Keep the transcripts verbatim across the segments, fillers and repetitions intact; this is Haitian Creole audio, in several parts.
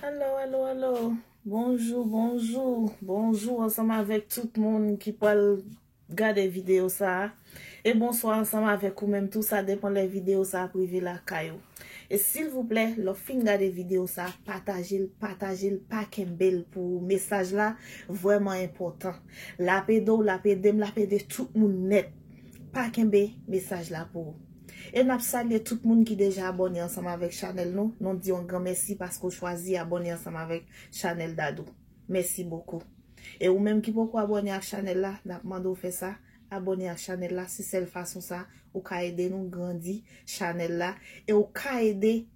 Alo, alo, alo. Bonjou, bonjou, bonjou ansanm avèk tout moun ki pral gade videyo sa a. E bonswa ansanm avèk ou menm tou, sa depann lè videyo sa ap rive lakay ou. E silvouplè, lè w fin gade videyo sa a, pataje l, pataje l, pa kenbe l pou ou. Mesaj la vrèman enpòtan. L ap ede w, l ap ede m, l ap ede tout moun nèt. Pa kenbe mesaj la pou ou. E n ap salye tout moun ki deja abòne ansanm avèk chanèl nou. Nou di yon gran mèsi paske w chwazi abòne ansanm avèk chanèl Dadou. Mèsi bokou. E ou menm ki poko abòne ak chanèl la, n ap mande w fè sa. Abòne ak chanèl la, se sèl fason sa ou ka ede nou grandi chanèl la. E ou ka ede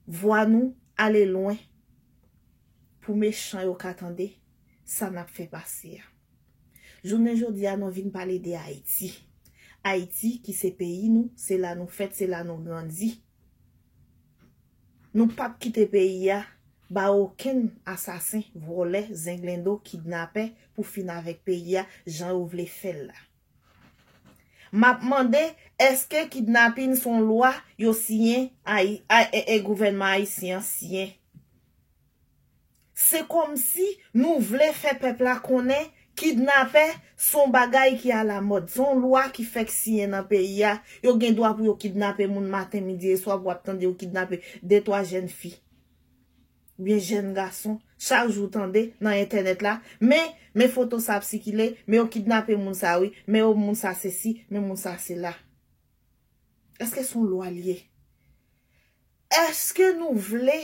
vwa nou ale lwen pou mechan yo ka tande sa n ap fè pase a. Jounen jodi a, nou vin pale de Ayiti. Ayiti ki se peyi nou, se la nou fèt, se la nou grandi. Nou p ap kite peyi a ba okenn asasen, vòlè, zenglendo, kidnapè pou fin avèk peyi a jan yo vle fè l la. M ap mande, èske kidnapin se yon lwa yo siyen, Ayi-, a, e, e gouvènman ayisyen an siyen? Se kòmsi nou vle fè pèp la konnen kidnapè se yon bagay ki alamòd. Se yon lwa ki fèk siyen nan peyi a. Yo gen dwa pou yo kidnape moun maten, midi e swa, pou w ap tande yo kidnape de twa jèn fi. Oubyen jèn gason. Chak jou w tande nan entènèt la. Men, men foto sa ap sikile, men yo kidnape moun sa wi, men yo moun sa sesi, men moun sa sela. Èske se yon lwa l ye? Èske nou vle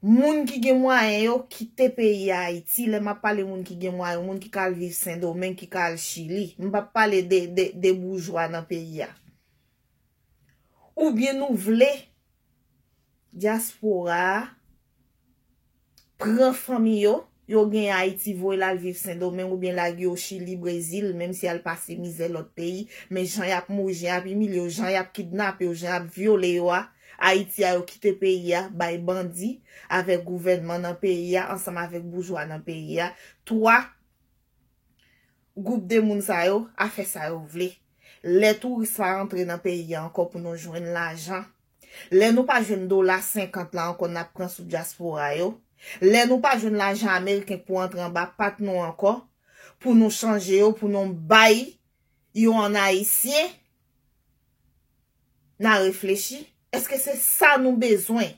moun ki gen mwayen yo kite peyi Ayiti? Lè m ap pale moun ki gen mwayen, moun ki ka al viv Sendomeng, ki ka al Chili. M p ap pale de, de, de boujwa nan peyi a. Oubyen nou vle dyaspora a pran fanmi yo, yo gen Ayiti, voye l al viv Sendomeng oubyen lage yo Chili, Brezil, menm si y al pase mizè lòt peyi, men jan y ap mouri, jan y ap imilye yo, jan y ap kidnape yo, jan y ap vyole yo a, Ayiti a yo kite peyi a, bay bandi, avèk gouvènman nan peyi a, ansanm avèk boujwa nan peyi a. Twa, gwoup de moun sa yo a fè sa yo vle. Lè touris pa antre nan peyi a ankò pou nou jwenn lajan. Lè nou pa jwenn dola senkant la ankò, n ap pran sou dyaspora yo. Lè nou pa jwenn lajan ameriken pou antre anba pat nou ankò, pou nou chanje yo, pou nou bay yo an ayisyen, n a reflechi. Èske se sa nou bezwen?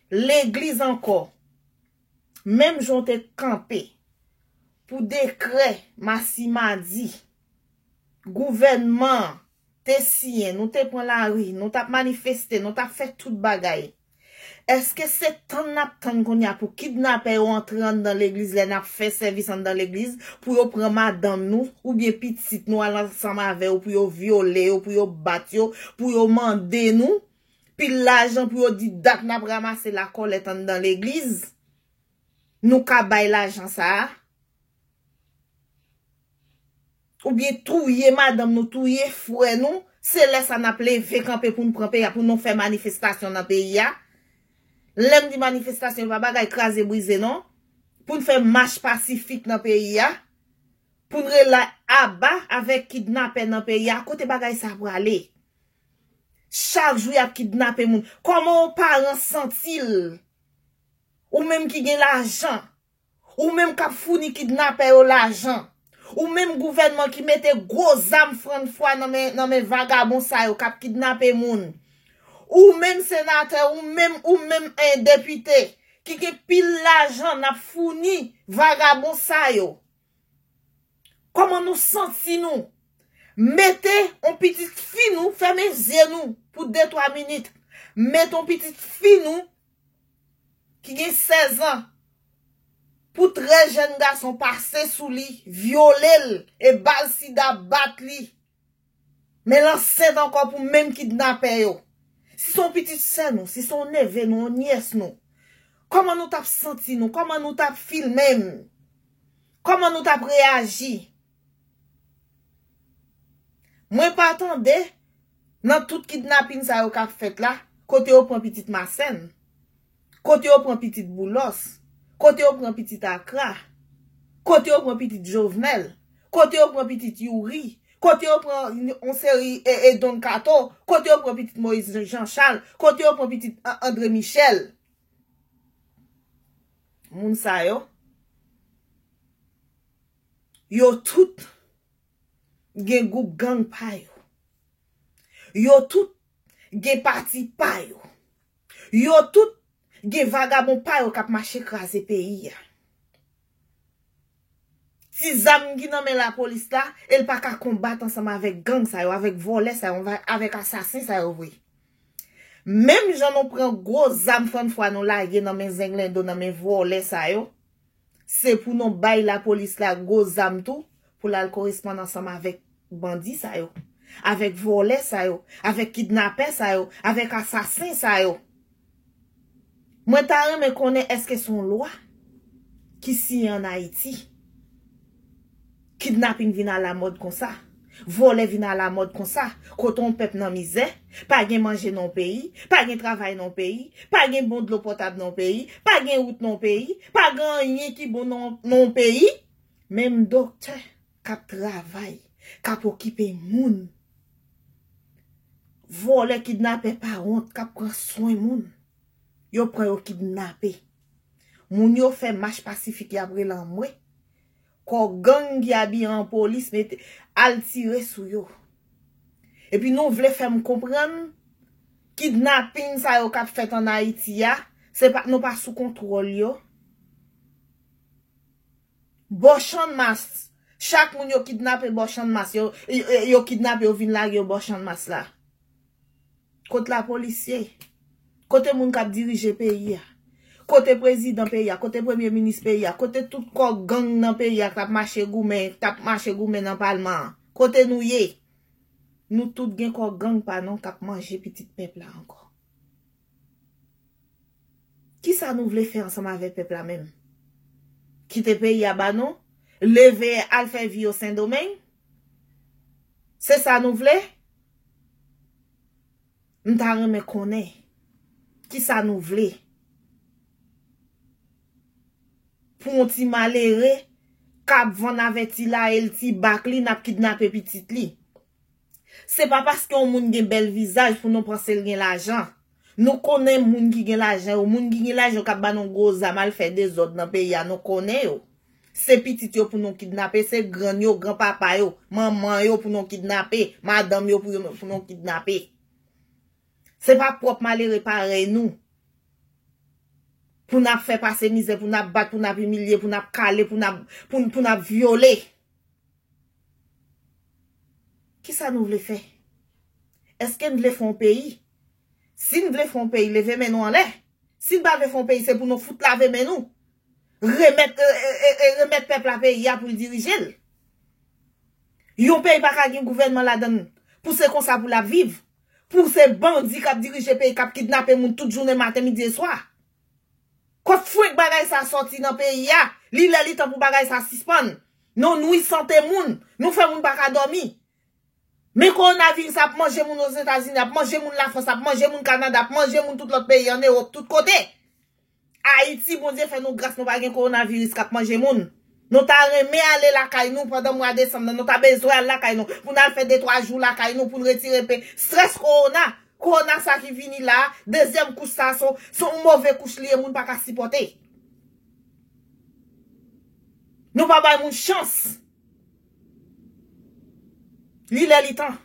Legliz ankò, menm jan w te kanpe pou dekrè Masimadi, gouvènman an te siyen, nou te pran lari, nou t ap manifeste, nou t ap fè tout bagay. Èske se tann n ap tann kounye a pou kidnapè yo antre anndan legliz lè n ap fè sèvis anndan legliz, pou yo pran madanm nou oubyen pitit nou al ansanm avè yo, pou yo vyole yo, pou yo bat yo, pou yo mande nou pil lajan, pou yo di dat n ap ranmase lakòlèt anndan legliz? Nou ka bay lajan sa a? Oubyen touye madanm nou, touye frè nou, se lè sa n ap leve kanpe pou n pran peyi a, pou nou fè manifestasyon nan peyi a? Lè m di manifestasyon, e pa bagay kraze brize non. Pou n fè mach pasifik nan peyi a, pou n rele aba avèk kidnapè nan peyi a, kote bagay sa prale? Chak jou y ap kidnape moun. Kòman yon paran santi l? Ou menm ki gen lajan, ou menm k ap founi kidnapè yo lajan, ou menm gouvènman ki mete gwo zam frann fwa nan men, nan men vagabon sa yo k ap kidnape moun, ou menm senatè, ou menm, ou menm, eh, depite ki gen pil lajan n ap founi vagabon sa yo. Kòman nou santi nou? Mete yon pitit fi nou, fèmen zye nou pou de twa minit. Mete yon pitit fi nou ki gen sèz an, pou trè jèn gason pase sou li, vyole l, e bal sida bat li. Men l ansent ankò pou menm kidnapè yo. Si se yon pitit sè nou, si se yon neve nou, yon nyès nou, kòman nou t ap santi nou? Kòman nou t ap fil menm? Kòman nou t ap reyaji? Mwen pa tande nan tout kidnapin sa yo k ap fèt la, kote yo pran pitit Masèn, kote yo pran pitit Boulòs, kote yo pran pitit Akra, kote yo pran pitit Jovenel, kote yo pran pitit Youri, kote yo pran yon seri e, e Don Kato, kote yo pran pitit Moïse Jean Charles, kote yo pran pitit A-, André Michel. Moun sa yo, yo tout gen gwoup gang pa yo. Yo tout gen pati pa yo. Yo tout gen vagabon pa yo k ap mache kraze peyi a. Ti zam ki nan men lapolis la, e l pa ka konbat ansanm avèk gang sa yo, avèk vòlè sa yo, avèk asasen sa yo vre. Menm jan nou pran gwo zam fann fwa nou lage nan men zenglendo, nan men vòlè sa yo, se pou nou bay lapolis la gwo zam tou, pou l al koresponn ansanm avèk bandi sa yo, avèk vòlè sa yo, avèk kidnapè sa yo, avèk asasen sa yo. Mwen ta renmen konnen èske se yon lwa ki siyen ann Ayiti. Kidnaping vin alamòd konsa. Vòlè vin alamòd konsa. Kote yon pèp nan mizè, pa gen manje nan yon peyi, pa gen travay nan yon peyi, pa gen bon dlo potab nan yon peyi, pa gen wout nan yon peyi, pa gen anyen ki bon nan, nan yon peyi. Menm doktè k ap travay, k ap okipe moun. Vòlè, kidnapè pa wont k ap pran swen moun. Yo pran yo kidnape. Moun yo fè mach pasifik y ap rele anmwe. Kò gang ki abiye an polis mete al tire sou yo. Epi nou vle fè m konprann kidnaping sa yo k ap fèt ann Ayiti a, se pa, nou pa sou kontwòl yo. Bò Channmas. Chak moun yo kidnape bò Channmas, yo, yo, yo kidnape, yo vin lage yo bò Channmas la. Kot lapolis ye? Kote moun k ap dirije peyi a? Kote prezidan peyi a? Kote premye minis peyi a? Kote tout kò gang nan peyi a k t ap mache goumen, k t ap mache goumen nan palman an? Kote nou ye? Nou tout gen kò gang pa nou k ap manje pitit pèp la ankò. Kisa nou vle fè ansanm avèk pèp la menm? Kite peyi a ba nou? Leve al fè vi yo Sendomeng? Se sa nou vle? M ta renmen konnen kisa nou vle. Pou yon ti malere k ap vann avè ti layel, ti bak li, n ap kidnape pitit li. Se pa paske yon moun gen bèl vizaj pou nou panse l gen lajan. Nou konnen moun ki gen lajan yo, moun ki gen lajan yo k ap ba nou gwo zam al fè dezòd nan peyi a, nou konnen yo. Se pitit yo pou nou kidnape, se grann yo, granpapa yo, manman yo pou nou kidnape, madanm yo pou, pou nou kidnape. Se pa pwòp malere parèy nou pou n ap fè pase mizè, pou n ap bat, pou n ap imilye, pou n ap kale, pou n ap, pou, pou n ap vyole. Kisa nou vle fè? Èske n vle fè yon peyi? Si n vle fè yon peyi, leve men nou anlè. Si n pa vle fè yon peyi, se pou nou fout lave men nou. Remèt, e, e, e, e, remèt pèp la peyi a pou l dirije l. Yon peyi pa ka gen gouvènman ladan l pou se konsa pou l ap viv. Pou se bandi k ap dirije peyi, k ap kidnape moun tout jounen, maten, midi e swa. Kot fwenk bagay sa sòti nan peyi a? Li lè li tan pou bagay sa sispann. Nou nwi sante moun. Nou fè moun pa ka dòmi. Men kowonaviris ap manje moun Ozetazini, ap manje moun Lafrans, ap manje moun Kanada, ap manje moun tout lòt peyi ann Ewòp, tout kote. Ayiti, Bondye fè nou gras, nou pa gen kowonaviris k ap manje moun. Nou ta renmen ale lakay nou pandan mwa desanm nan, nou ta bezwen al lakay nou, pou n al fè de twa jou lakay nou, pou n retire pe, strès kowona. Kowona sa ki vini la, dezyèm kouch sa, se, se yon move kouch li ye, moun pa ka sipòte. Nou pa bay moun chans. Li lè li tan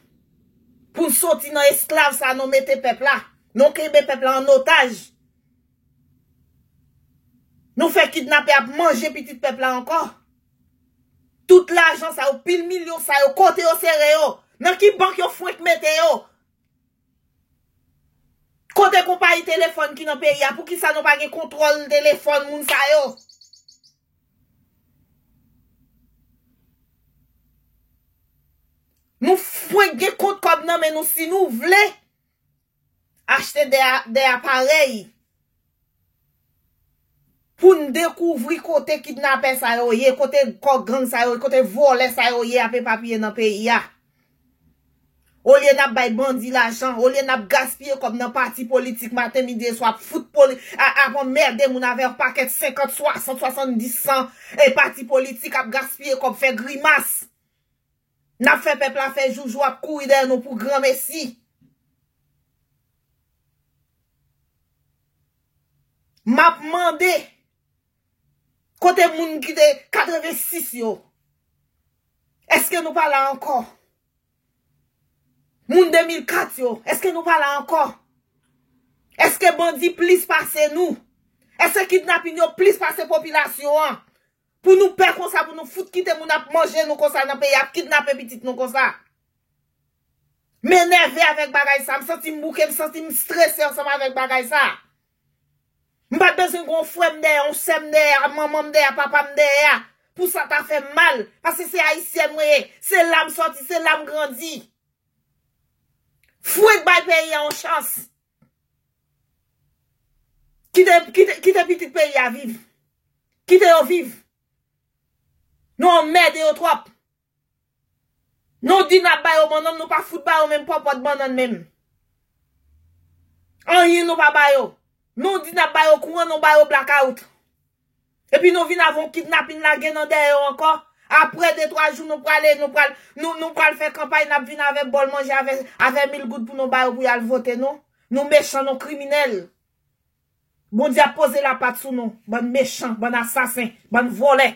pou n soti nan esklav sa nou mete pèp la. Nou kenbe pèp la an otaj. Nou fè kidnapè ap manje pitit pèp la ankò. Tout lajan sa yo, pil milyon sa yo, kote yo sere yo? Nan ki bank yo fwenk mete yo? Kote konpayi telefòn ki nan peyi a? Poukisa nou pa gen kontwòl telefòn moun sa yo? Nou fwenk gen kont kòb nan men nou si nou vle achte de, de aparèy pou n dekouvri kote kidnapè sa yo ye, kote kò gang sa yo ye, kote vòlè sa yo ye ap epapiye nan peyi a. Olye n ap bay bandi lajan, olye n ap gaspiye kòb nan pati politik maten, midi e swa, ap fout poli-, a, ap anmède moun avè yon pakèt senkant, swasant, swasanndis, san, e pati politik ap gaspiye kòb, fè grimas. N ap fè pèp la fè joujou, ap kouri dèyè nou pou granmesi. M ap mande Kote moun ki te katrevensis yo? Èske nou pa la ankò? Moun de mil kat yo, èske nou pa la ankò? Èske bandi plis pase nou? Èske kidnapin yo plis pase popilasyon an? Pou nou pè konsa, pou nou fout kite moun ap manje nou konsa nan peyi, ap kidnape pitit nou konsa. M enève avèk bagay sa, m santi m bouke, m santi m strese ansanm avèk bagay sa. M pa t bezwen gen yon frè m dèyè, yon sè m dèyè, manman m dèyè, papa m dèyè, pou sa ta fè m mal. Paske se ayisyèn mwen ye, se la m sòti, se la m grandi. Fouet bay peyi a yon chans. Kite, kite, kite pitit peyi a viv. Kite yo viv. Nou anmède yo twòp. Nou di n ap ba yo bannann, nou pa fout ba yo menm pòpòt bannann menm. Anyen nou pa ba yo. Nou di n ap ba yo kouran, nou ba yo blakawout. Epi nou vin avè yon kidnapin lage nan dèyè yo ankò. Apre de twa jou, nou prale, nou pral, nou, nou pral fè kanpay, n ap vin avè bòl manje, avè, avè mil goud pou nou ba yo pou y al vote nou. Nou mechan, nou kriminèl. Bondye ap poze lapat sou nou, bann mechan, bann asasen, bann vòlè.